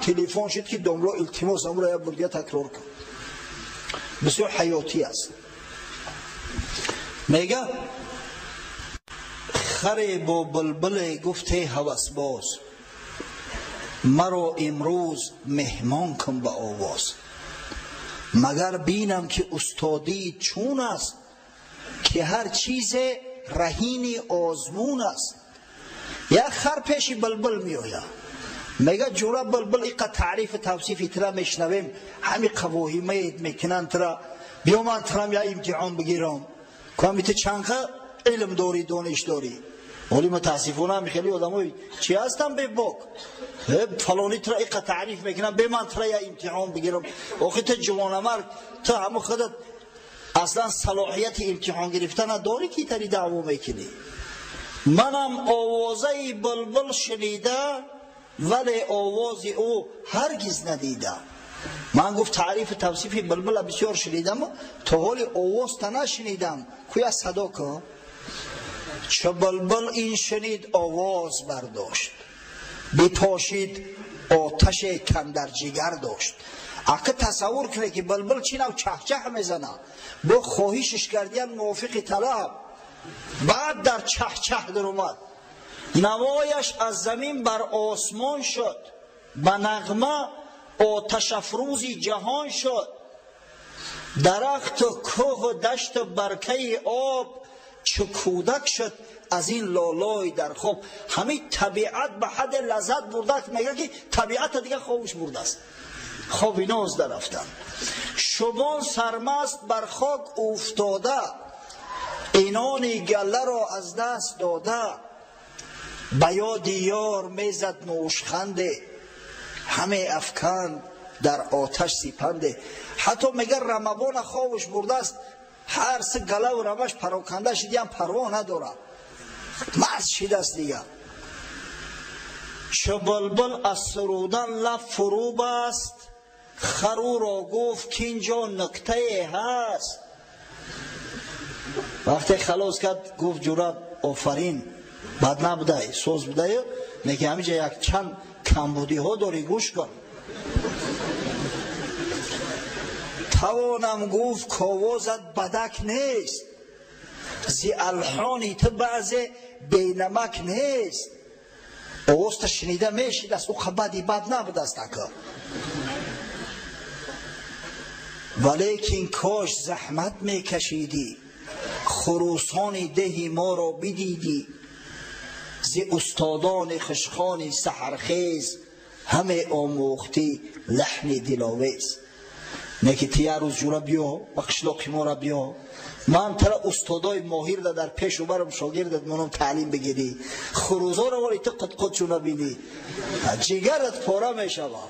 Телефон шуд ки домло илтимос амро як бор дига такрор кун. Бисёр ҳаётӣ аст. Мега харе бо булбуле гуфте ҳавасбоз, маро имрӯз меҳмон кун ба овоз. Магар бинам ки устодӣ чун аст, ки ҳар чизе раҳини озмун аст. Як хар пеши булбул меояд, мега ҷура булбул иқа таърифу тавсифи тира мешнавем, ҳами қавоҳимает мекунанд тира, биё ман тирам я имтиҳон бигирам, ками ту чанқа илм дорӣ, дониш дорӣ. Оли мутаассифона ҳами хеле одамои чи ҳастанд бебок, фалони тира иқа таъриф мекунанд, бе ман тира я имтиҳон бигирам. Охи ту ҷавонамард, ту ҳаму худат аслан салоҳияти имтиҳон гирифтана дорӣ ки тари даъво мекунӣ. Манам овозаи булбул шунида, вале овози ӯ ҳаргиз надида. Ман гуфт таърифу тавсифи булбула бисёр шунидам, то ҳоли овозта нашунидам, куя садо кун. Чу булбул ин шунид овоз бардошт, бипошид оташе кандар ҷигар дошт. Ака тасаввур кунед ки булбул чӣ нав чаҳчаҳ мезанад, бо хоҳишиш кардиян мувофиқи талаб, баъд дар чаҳчаҳ даромад. Навояш аз замин бар осмон шуд, ба нағма оташафрӯзи ҷаҳон шуд. Дарахту кӯҳу дашту баркаи об чу кӯдак шуд аз ин лолой дар хоб. Ҳамин табиат ба ҳадде лаззат бурда, мега ки табиата дига хобуш бурдааст, хоби ноз дарафтан. Шубон сармаст бар хок уфтода, инони галларо аз даст дода. Ба ёди ёр мезад нӯшханде, ҳаме афканд дар оташ сипанде. Ҳатто мега рамабона хобуш бурдааст, ҳар се галаву рамаш пароканда шидиам парво надорад, маст шидааст дига. Чу булбул аз сурудан лаб фурӯ баст, хар ӯро гуфт кинҷо нуктае ҳаст. Вақте халос кард гуфт ҷура офарин, бад набудай, соз будаю, лекин ҳаминҷа якчанд камбудиҳо дорӣ, гӯш кун. Тавонам гуфт ковозат бадак нест, зи алҳони ту баъзе бенамак нест. Овозта шунида мешидаст, ӯ бади бад набудаст ака. Валекин кош заҳмат мекашидӣ, хурӯсони деҳи моро бидидӣ. Зи устодони хушхони саҳархез, ҳаме омӯхтӣ лаҳни диловез. Не ки ту як рӯз ҷура биё, ба қишлоқи мора биё, ман тара устодои моҳирда дар пешу барам шогирдат монам таълим бигирӣ, хурӯзоро вале ту қутқутшу набинӣ, ҷигарат пора мешава.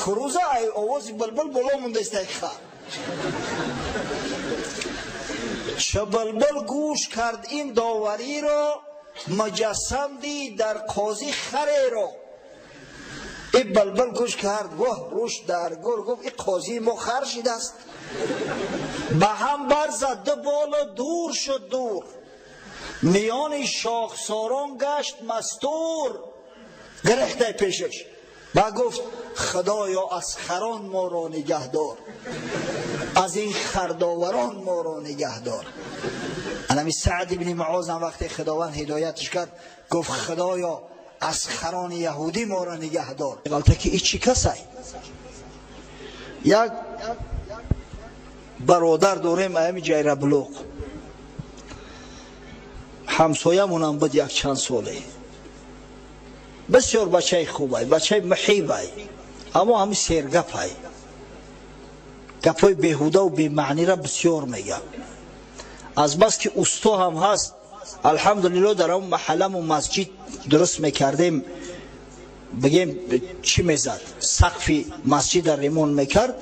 Хурӯза ай овози булбул боло мондаист ай хар. Чу булбул гӯш кард ин довариро, муҷассам дид дар қозӣ хареро. И булбул гӯш кард, воҳ рӯш дар гур, гуфт и қозии мо хар шидааст. Ба ҳам барзад ду болу дур шуд дур, миёни шохсорон гашт мастур. Гирехтай пешаш ба гуфт худоё аз харон моро нигаҳдор, аз ин хардоварон моро нигаҳдор. Анами Саъд ибни Муоз ҳам вақте Худованд ҳидоятш кард гуфт худоё аз харони яҳудӣ моро нигаҳдор. Ғалта ки и чӣ касай? Як бародар дорем аями Ҷайраблуқ, ҳамсоямонам буд як чанд соле. Бисёр бачаи хубай, бачаи муҳибай, аммо ҳами сергапай, гапҳои беҳудаву бемаънира бисёр мегап. Азбаски усто ҳам ҳаст, алҳамдулилло дар он маҳалламу масҷид дуруст мекардем, бигем чӣ мезад, сақфи масҷида ремонт мекард.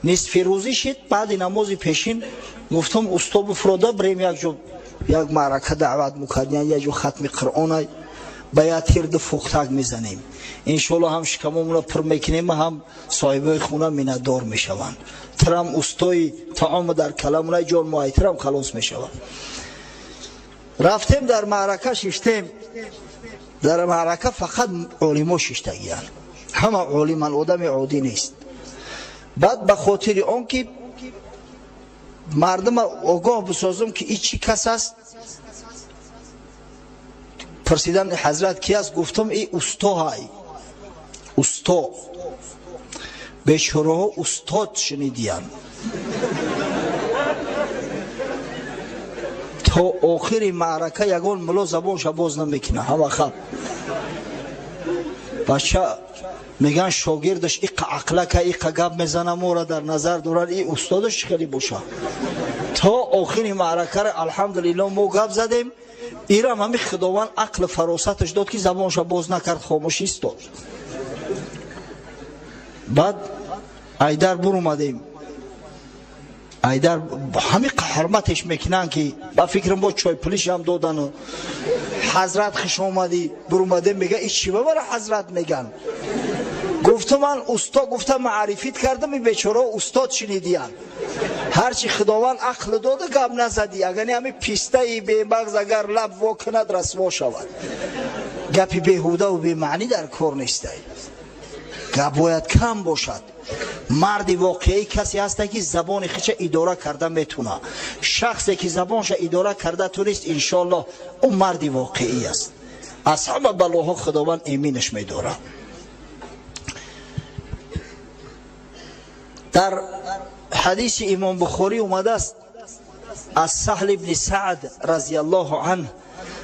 Нисфи рӯзӣ шид, баъди намози пешин гуфтам усто бифурода бирем як ҷо як маърака даъват мукардем, як ҷо хатми қуръона ба як тирду фухтак мезанем, иншоалло ҳам шикамомонро пур мекунем, ҳам соҳибои хона миннатдор мешаванд. Тирам устои таома дар каламуна ҷон муайтирам халос мешавад. Рафтем дар маърака шиштем. Дар маърака фақат олимо шиштагиянд. Ҳама олиман, одами оддӣ нест. Баъд ба хотири он ки мардума огоҳ бисозум, ки и чӣ кас аст, пурсидан: ҳазрат ки аст? Гуфтам: и устоҳай, усто. Бечораҳо устод шунидиянд. То охири маърака ягон муло забонша боз намекунад, ҳама хаб. Бача меган шогирдаш иқа ақлака, иқа гап мезана, мора дар назар дорад, и устодаш чӣ хеле боша. То охири маъракара, алҳамдулилло, мо гап задем. Ирам ҳами Худованд ақлу фаросаташ дод, ки забонша боз накард, хомӯш истод. Баъд айдар бурумадем. Айдар ҳами ҳурматеш мекунанд, ки ба фикрам бо чойпулишам додану ҳазрат хуш омадӣ. Бурумадем, мега: и чӣ бабара ҳазрат меган? Гуфтам: ман усто. Гуфта маърифит кардам, и бечора устод шунидиянд. Ҳарчи Худованд ақл дода, гап назадӣ. Агар не, ҳами пистаи бемағз агар лаб во кунад, расво шавад. Гапи беҳудаву бемаънӣ дар кор нестай, гап бояд кам бошад. Марди воқеӣ касе ҳаста, ки забони худша идора карда метуна. Шахсе ки забонша идора карда тунист, иншоаллоҳ, ӯ марди воқеӣ аст. Аз ҳама балоҳо Худованд эминаш медорад. Дар ҳадиси Имом Бухорӣ омадааст, аз Саҳл ибни Саъд разияллоҳу анҳ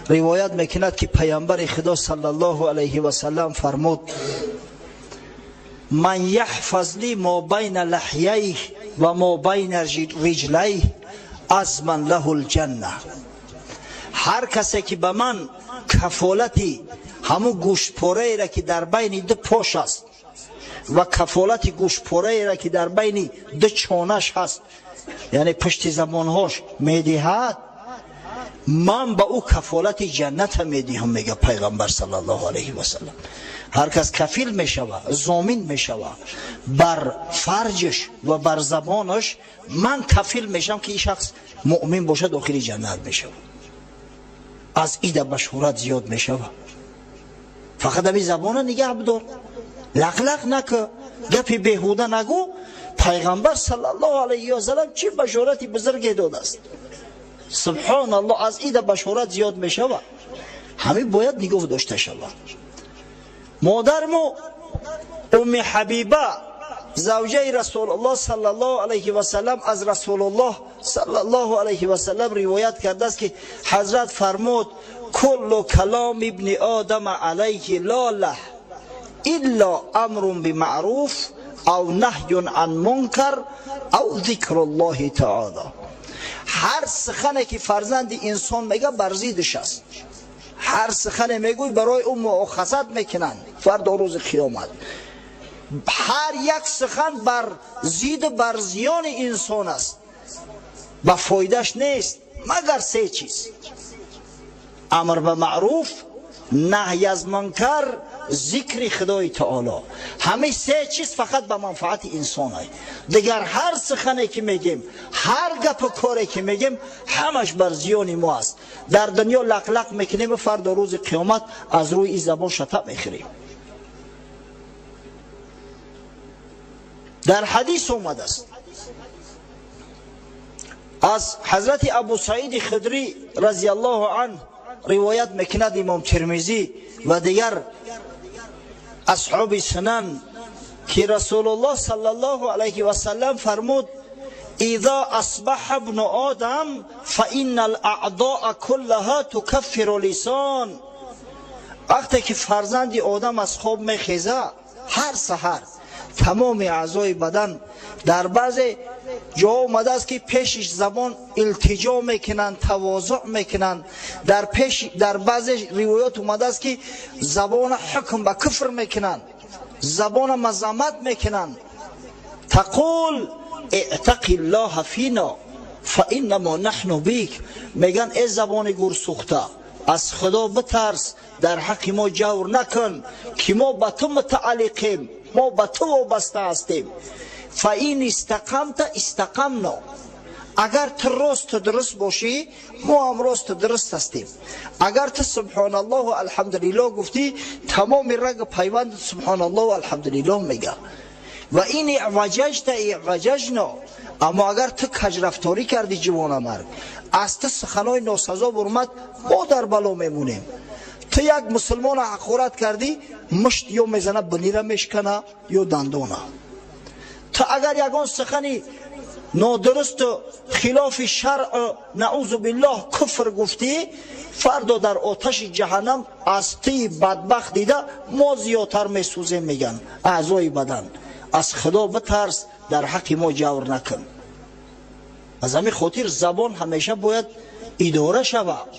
ривоят мекунад, ки Паямбари Худо саллаллоҳу алайҳи васаллам фармуд: ман яҳфаз ли мо байна лаҳяйҳ ва мо байна риҷлайҳ азман лаҳу лҷанна. Ҳар касе ки ба ман кафолати ҳамун гӯштпораеро, ки дар байни ду пош аст, ва кафолати гӯштпораеро, ки дар байни ду чонаш ҳаст, яъне пушти забонҳош, медиҳад, ман ба ӯ кафолати ҷанната медиҳам, мега Пайғамбар саллаллоҳу алайҳи васаллам. Ҳар кас кафил мешава, зомин мешава бар фарҷаш ва бар забонаш, ман кафил мешавам, ки ин шахс муъмин бошад, дохили ҷаннат мешавад. Аз ида башорат зиёд мешава. Фақат ами забона нигаҳ бидор, лақлақ накӯ, гапи беҳуда нагӯ. Пайғамбар саллаллоҳу алайҳи васаллам чӣ башорати бузурге додааст! Субҳоналлоҳ, аз ида башорат зиёд мешавад. Ҳамин бояд нигоҳ дошта шавад. Модарму Умми Ҳабиба, завҷаи Расулуллоҳ саллаллоҳу алайҳи васаллам, аз Расулуллоҳ саллаллоҳу алайҳи васаллам ривоят кардааст, ки ҳазрат фармуд: куллу каломи ибни одама алайҳи лолаҳ илло амрун бимаъруф ав наҳюн ан мункар ав зикруллоҳи таоло. Ҳар сухане ки фарзанди инсон мега, бар зиддиш аст. Ҳар сухане мегӯй, барои ӯ муохазат мекунанд фардо рӯзи қиёмат. Ҳар як сухан бар зидду бар зиёни инсон аст, ба фоидаш нест, магар се чиз: амр ба маъруф, наҳй аз мункар, зикри Худои таоло. Ҳамаи се чиз фақат ба манфаати инсон ай. Дигар ҳар сухане ки мегем, ҳар гапу коре ки мегем, ҳамаш бар зиёни мо аст. Дар дунё лақлақ мекунем, фардо рӯзи қиёмат аз рӯи ин забон шата мехӯрем. Дар ҳадис омадааст, аз ҳазрати Абу Саиди Худрӣ разияллоҳу анҳ ривоят мекунад Имом Термизӣ ва дигар асҳоби сунан, ки Расулуллоҳ саллаллоҳу алайҳи васаллам фармуд: إذا أصبح ابن آدم فإن الأعضاء كلها تكفر لسان. وقتی که فرزندی آدم از خواب میخیزه، هر سحر тамоми аъзои бадан, дар баъзе ҷо омадааст, ки пешиш забон илтиҷо мекунанд, тавозӯъ мекунанд. Дар баъзе ривоят омадааст, ки забона ҳукм ба куфр мекунанд, забона мазаммат мекунанд. Тақул иътақи ллоҳа фино фаиннамо наҳну бик. Меган: э забони гурсӯхта, аз Худо битарс, дар ҳаққи мо ҷавр накун, ки мо ба ту мутааллиқем, мо ба ту вобаста ҳастем. Фаин истақамта истақамно. Агар ту рост дуруст бошӣ, мо ҳам рост дуруст ҳастем. Агар ту субҳоналлоҳу алҳамдулиллоҳ гуфтӣ, тамоми раг пайванд субҳоналлоҳу алҳамдулиллоҳ мега. Ва ин иъваҷаҷта иъваҷаҷно. Аммо агар ту каҷрафторӣ кардӣ, ҷавонамард, аз ту суханои носазо бурмад, мо дар бало мемонем. Ту як мусулмона ҳақорат кардӣ, мушт ё мезана бинира мешкана ё дандона. Ту агар ягон сухани нодурусту хилофи шаръ, наъузу биллоҳ, куфр гуфтӣ, фардо дар оташи ҷаҳаннам аз туи бадбахт дида мо зиёдтар месӯзем, меган аъзои бадан. Аз худо битарс, дар ҳаққи мо ҷавр накун. Аз ҳамин хотир забон ҳамеша бояд идора шавад.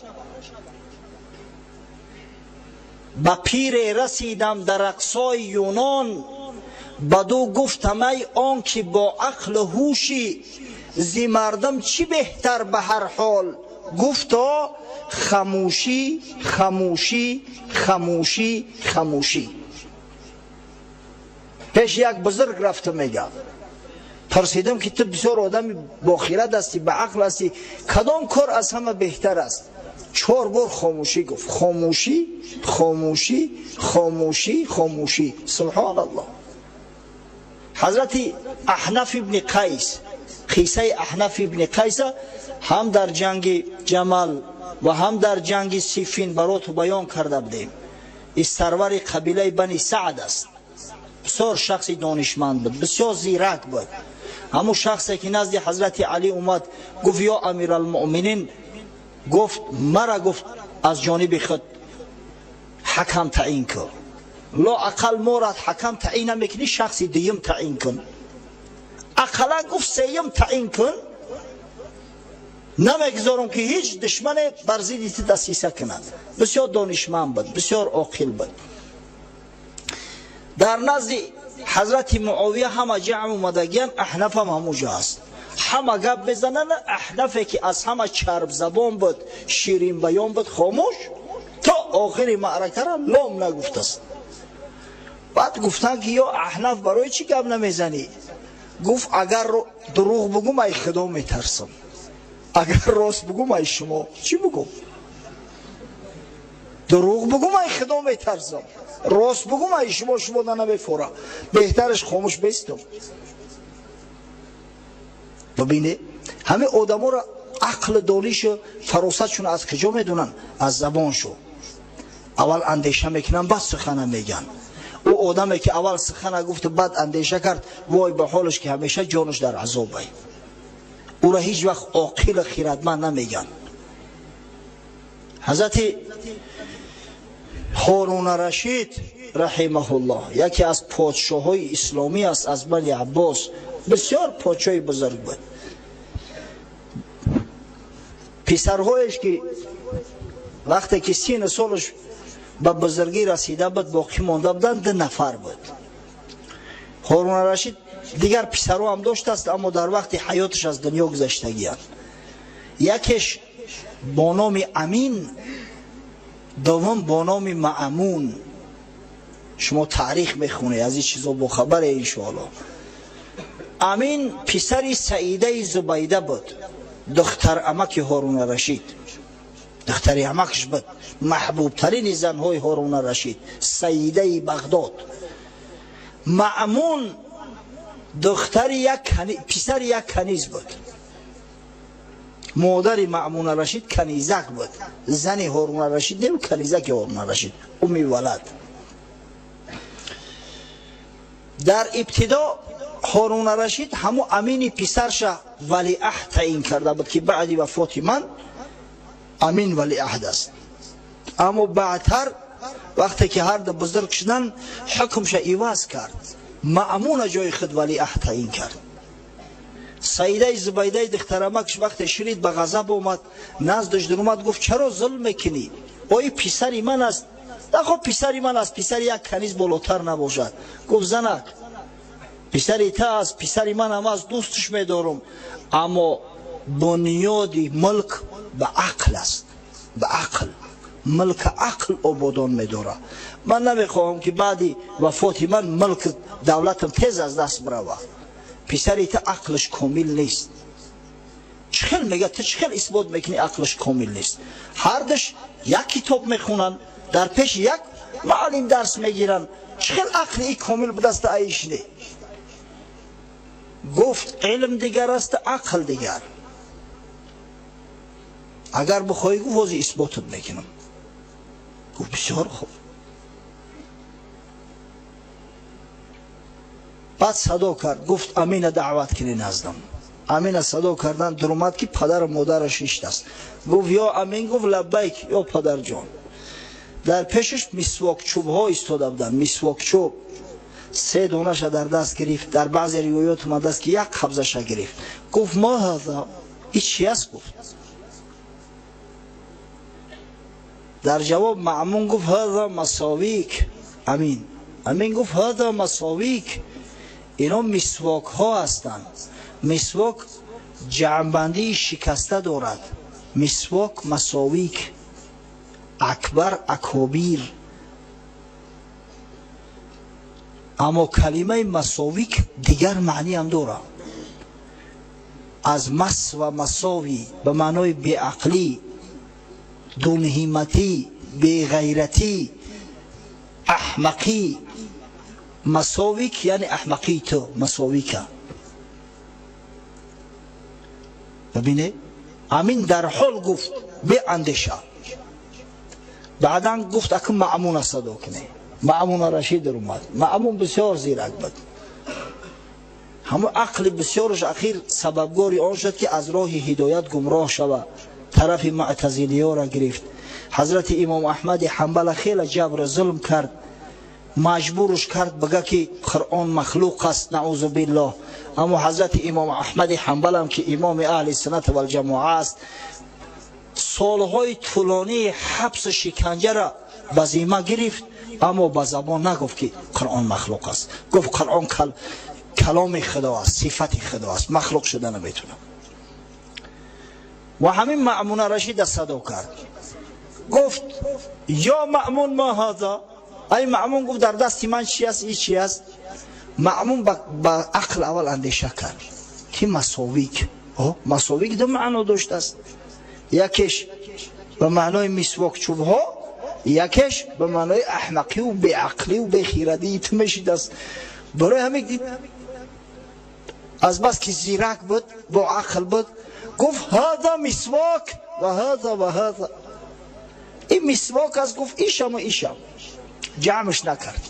Ба пире расидам дар ақсои Юнон, баду гуфтам ай он ки бо ақлу ҳушӣ, зи мардум чӣ беҳтар ба ҳар ҳол? Гуфто хамӯшӣ, хамӯшӣ, хамӯшӣ, хамӯшӣ. Пеш як бузург рафта мега, пурсидам ки ту бисёр одами бохират ҳастӣ, ба ақл ҳастӣ, кадом кор аз ҳама беҳтар аст? 4 бор хомӯшӣ гуфт. Хомӯшӣ, хомӯшӣ, хомӯшӣ, хомӯшӣ. Субҳоналлоҳ. Ҳазрати Аҳнаф ибни Қайс, қиссаи Аҳнаф ибни Қайса ҳам дар ҷанги Ҷамал ва ҳам дар ҷанги Сифин бароту баён карда будем. Ин сарвари қабилаи Бани Саъд аст. Бисёр шахси донишманд буд, бисёр зирак буд. Ҳамун шахсе ки назди ҳазрати Алӣ омад, гуфт: ё амиралмуъминин, гуфт мара, гуфт аз ҷониби худ ҳакам таъин кун. Ло ақал морад ҳакам таъин намекунӣ, шахси дуюм таъин кун. Ақаллан гуфт сеюм таъин кун. Намегузорам ки ҳеҷ душмане бар зидди ту дастиса кунад. Бисёр донишманд буд, бисёр оқил буд. Дар назди ҳазрати Муовия ҳама ҷамъ омадагиян, Аҳнаф ҳам ҳамуҷо аст. Ҳама гап мезананд, Аҳнафе ки аз ҳама чарбзабон буд, ширинбаён буд, хомӯш то охири маъракара лом нагуфтааст. Баъд гуфтанд ки ё Аҳнаф, барои чӣ гап намезанӣ? Гуфт агар дурӯғ бугум, ай худо метарсам, агар рост бугум, ай шумо. Чӣ бугум? Дурӯғ бугум, ай худо метарсам, рост бугум, ай шумо, шумо да намефора, беҳтараш хомӯш бестум. Бибине, ҳамин одаморо ақлу донишу фаросатшон аз куҷо медонанд? Аз забоншу. Аввал андеша мекунанд, баъд сухана мегӯянд. Ӯ одаме ки аввал сухана гуфту баъд андеша кард, вой ба ҳолаш ки ҳамеша ҷонаш дар азобай. Ӯро ҳеҷ вақт оқилу хиратманд намегӯянд. Ҳазрати Ҳоруна Рашид раҳимаҳуллоҳ яке аз подшоҳои исломӣ аст, аз Бани Аббос, бисёр подшоҳи бузург буд. Писарҳоеш ки вақте ки сину солаш ба бузургӣ расида буд, боқӣ монда буданд, 2 нафар буд. Ҳоруна Рашид дигар писарҳо ҳам доштааст, аммо дар вақти ҳаёташ аз дунё гузаштагиянд. Якеш бо номи Амин, дуввум бо номи Маъмун. Шумо таърих мехонед, аз ин чизо бохабаре иншоаллоҳ. Амин писари Саидаи Зубайда буд, духтар амаки Ҳоруна Рашид, духтари амакаш буд, маҳбубтарини занҳои Ҳоруна Рашид, Саидаи Бағдод. Маъмун духтари як писари як каниз буд. Модари Маъмуна Рашид канизак буд, зани Ҳоруна Рашид не, канизаки Ҳоруна Рашид, уми валад. Дар ибтидо Ҳоруна Рашид ҳаму Амини писарша валиаҳд таъин карда буд ки баъди вафоти ман Амин валиаҳд аст. Аммо баъдтар вақте ки ҳар ду бузург шуданд, ҳукмша иваз кард, Маъмуна ҷои худ валиаҳд таъин кард. Саидаи Зубайдаи духтарамакш вақте шунид ба ғазаб омад, наздаш даромад, гуфт чаро зулм мекунӣ? Ои писари ман аст. Нахо писари ман аст, писари як каниз болотар набошад. Гуфт занак, писари та аст, писари манам аст, дӯстш медорам, аммо бунёди мулк ба ақл аст, ба ақл. Мулк ақл ободон медорад. Ман намехоҳам ки баъди вафоти ман мулк давлатам тез аз даст бирава. Писари та ақлаш комил нест. Чӣ хел мега, ту чӣ хел исбот мекунӣ ақлаш комил нест? Ҳардаш як китоб мехонанд, дар пеши як муаллим дарс мегиранд. Чӣ хел ақли и комил будаста, аиш не? Гуфт: илм дигар аст, ақл дигар. Агар бихоҳӣ, гуфт, ҳозир исботат мекунам. Гуфт: бисёр хуб. Баъд садо кард, гуфт: Амина даъват кунӣ наздам. Амина садо кардан, дуромад, ки падару модараш ҳиштаст. Гуфт: ё Амин! Гуфт: лаббайк, ё падарҷон. Дар пешаш мисвокчӯбҳо истода буданд. Мисвокчӯб се донаша дар даст гирифт, дар баъзе ривоят омадааст, ки як қабзаша гирифт. Гуфт: ма ҳаза, и чи аст? Гуфт. Дар ҷавоб Маъмун гуфт: ҳаза масовик. Амин гуфт: ҳаза масовик, ино мисвокҳо ҳастанд. Мисвок ҷамъбандии шикаста дорад. Мисвок, масовик, акбар, акобир. Аммо калимаи масовик дигар маъниам дорад. Аз мас ва масови, ба маънои беақлӣ, дунҳиматӣ, беғайратӣ, аҳмақӣ. Масовик яъне аҳмақии ту масовика. Бибине, Амин дар ҳол гуфт: беандеша. Баъдан гуфт: акун Маъмуна садо кунӣ. Маъмуна Рашид даромад. Маъмун бисёр зирак буд. Ҳамон ақли бисёраш ахир сабабгори он шуд, ки аз роҳи ҳидоят гумроҳ шава, тарафи муътазилиёра гирифт. Ҳазрати имом Аҳмади Ҳанбала хеле ҷабру зулм кард, маҷбурш кард бига, ки Қуръон махлуқ аст, наузу биллоҳ. Аммо ҳазрати имом Аҳмади Ҳанбалам, ки имоми аҳли суннат валҷамоа аст, солҳои тӯлонии ҳабсу шиканҷара ба зимма гирифт, аммо ба забон нагуфт, ки Қуръон махлуқ аст. Гуфт: Қуръон каломи Худо аст, сифати Худо аст, махлуқ шуда наметавонад. Ва ҳамин Маъмуна Рашида садо кард, гуфт: ё Маъмун, ма ҳаза? Ай Маъмун, гуфт, дар дасти ман чи аст, и чи аст? Маъмун ба ақл аввал андеша кард, ки масовик, масовик ду маъно доштааст: якеш ба маънои мисвокчӯбҳо, якеш ба маънои аҳмақиву беақливу бехирадии ту мешидааст. Барои ҳамин, аз бас ки зирак буд, бо ақл буд, гуфт: ҳаза мисвок ва ҳаза ва ҳаза. Ин мисвок аст, гуфт, ишаму ишам ҷамъш накард.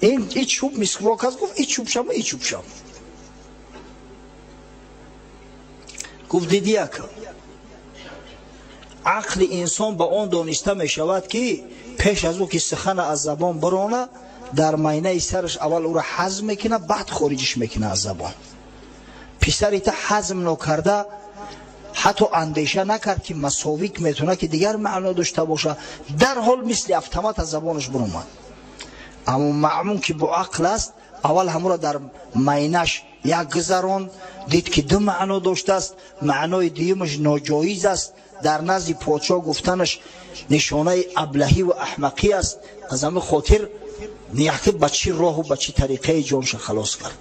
Ин и чӯб мисвок аст, гуфт, и чӯбшаму и чӯбшам. Гуфт: дидӣ, ака, ақли инсон ба он дониста мешавад, ки пеш аз ӯ ки сухана аз забон бирона, дар майнаи сараш аввал ӯро ҳазм мекунад, баъд хориҷиш мекунад аз забон. Писари та ҳазм нокарда, ҳатто андеша накард, ки масовик метавонад, ки дигар маъно дошта бошад. Дарҳол мисли автомат аз забонаш биромад. Аммо Маъмун, ки бо ақл аст, аввал ҳамуро дар майнаш як гузаронд, дид, ки ду маъно доштааст, маънои дуюмаш ноҷоиз аст, дар назди подшоҳ гуфтанаш нишонаи аблаҳӣ ва аҳмақӣ аст. Аз ҳамин хотир яке ба чӣ роҳу ба чӣ тариқаи ҷонша халос кард.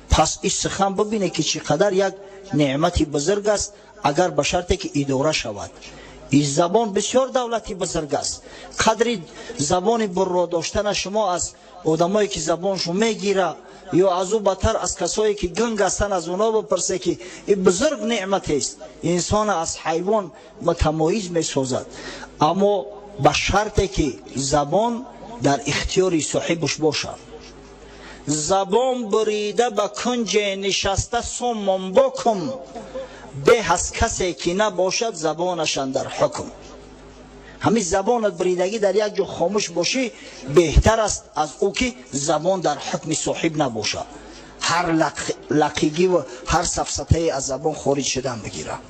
Пас ин сухан, бибине, ки чӣ қадар як неъмати бузург аст, агар ба шарте ки идора шавад. Ин забон бисёр давлати бузург аст. Қадри забони бурро доштана шумо аз одамое, ки забоншон мегира, ё аз ӯ бадтар, аз касое, ки гунг ҳастанд, аз онҳо бипурсе, ки ин бузург неъматест, инсона аз ҳайвон мутамоиз месозад. Аммо ба шарте ки забон дар ихтиёри соҳибаш бошад. Забон бурида ба кунҷе нишаста суммун букм, беҳ аз касе ки набошад забонаш андар ҳукм. Ҳамин забонат буридагӣ, дар як ҷо хомӯш бошӣ, беҳтар аст аз ӯ ки забон дар ҳукми соҳиб набошад, ҳар лақигӣ ва ҳар сафсатае аз забон хориҷ шудан бигирад.